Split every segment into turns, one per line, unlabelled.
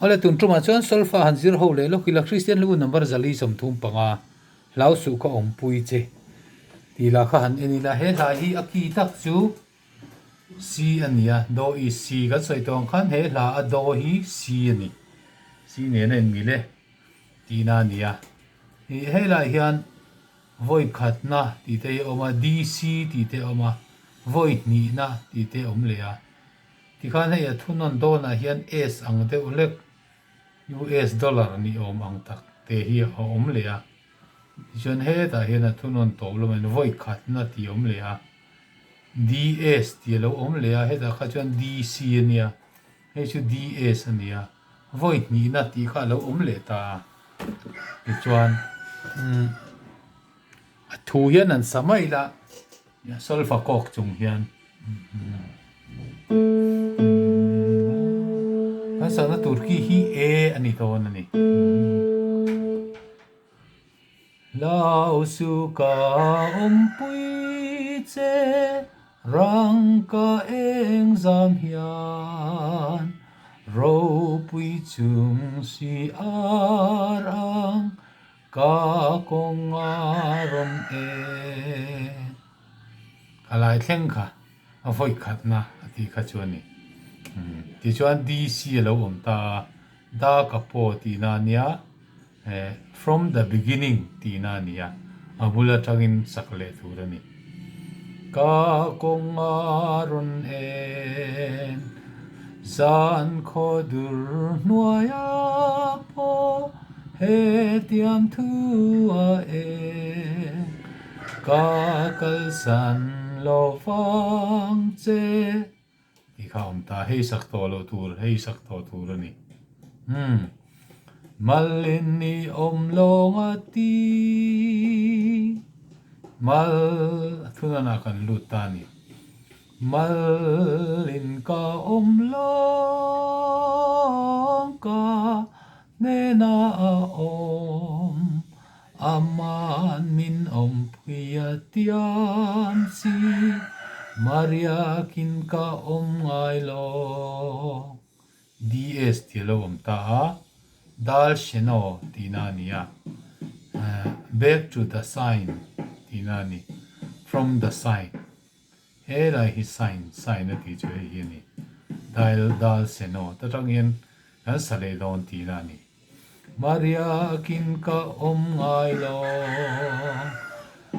Awle tun tumah chuan solfa han zir ho leh lawk ila Kristian hlu number 435 hlau suh ka awmpui che tih lah kha han en ila he hla hi a ki tak chu C a ni a, do is C kan sawi tawh ang khan he hla a do hi C a ni, C nen a inmil e tihna a ni a. Ih helaiah hian vawi khatna tih te hi a awm a, DC tih te a awm a, vawi hnihna tih te a awm leh a. Tikhan hei a thunawn dawnah hian S ang deuh hlek US dollar ni awm ang tak te hi a awm leh a. Tichuan hetah hian a thunawn tawp lamah hian vawi khatna tih a awm leh a. DS tih a lo awm leh a, hetah kha chuan DC a nia, hei chu DS a nia, vawi hnihna tih kha a lo awm leh ta a. Tichuan umm a thu hian an sa mai la, solfa kawk chung hian kan sakna tur khi hi A a ni dawn a ni. Hlau su ka awmpui che rang ka eng zam hian ropui chung si ar ang ka kawng a rawn en. Ka lai thleng kha a vawi khatna a tih kha chu a ni. Tichuan DC a lo awm ta a, Da ka paw tihna a nia. From the beginning tihna a ni a, a bul atangin sak leh tur a ni. Ka kawng a rawn en, zan khaw dur hnuaia pawh hetiang thu a eng, ka kalsan lo vang che. Tih kha a awm ta, hei sak tawh loh tur, hei sak tawh tur a ni. Umm. Malin ni awm lawng a ti. Mal a thunanah kan lut ta a ni. Malin ka awm lawng ka hnenah a awm. Aman min awmpui a tiam si, Mariakin ka awm ngai lo. DS tih a lo awm ta a, Dal Sheno tihna a ni a, Back to the sign tihna a ni, From the sign. He lai hi sign, sign a tih chu hei hi a ni, Dal, Dal Sheno ta tang hian kan sa leh dawn tihna a ni. Mariakin ka awm ngai lo,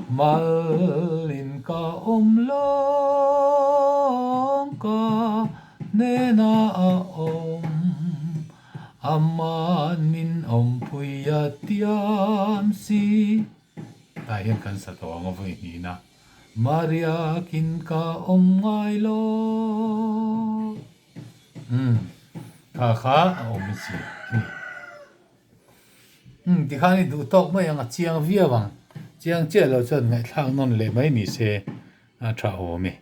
Malin ka awm lawng ka hnenah a awm, Aman min awmpui a tiam si. Tah hian kan sa tawh ang a vawi hnihna, Mariakin ka awm ngai lo. Umm kha kha a awm chi a ni. Umm tikhan i duh tawk mai ang a chiang viau ang. Chiang chiah loh chuan ngaihthlak nawn leh mai ni se a tha awm e.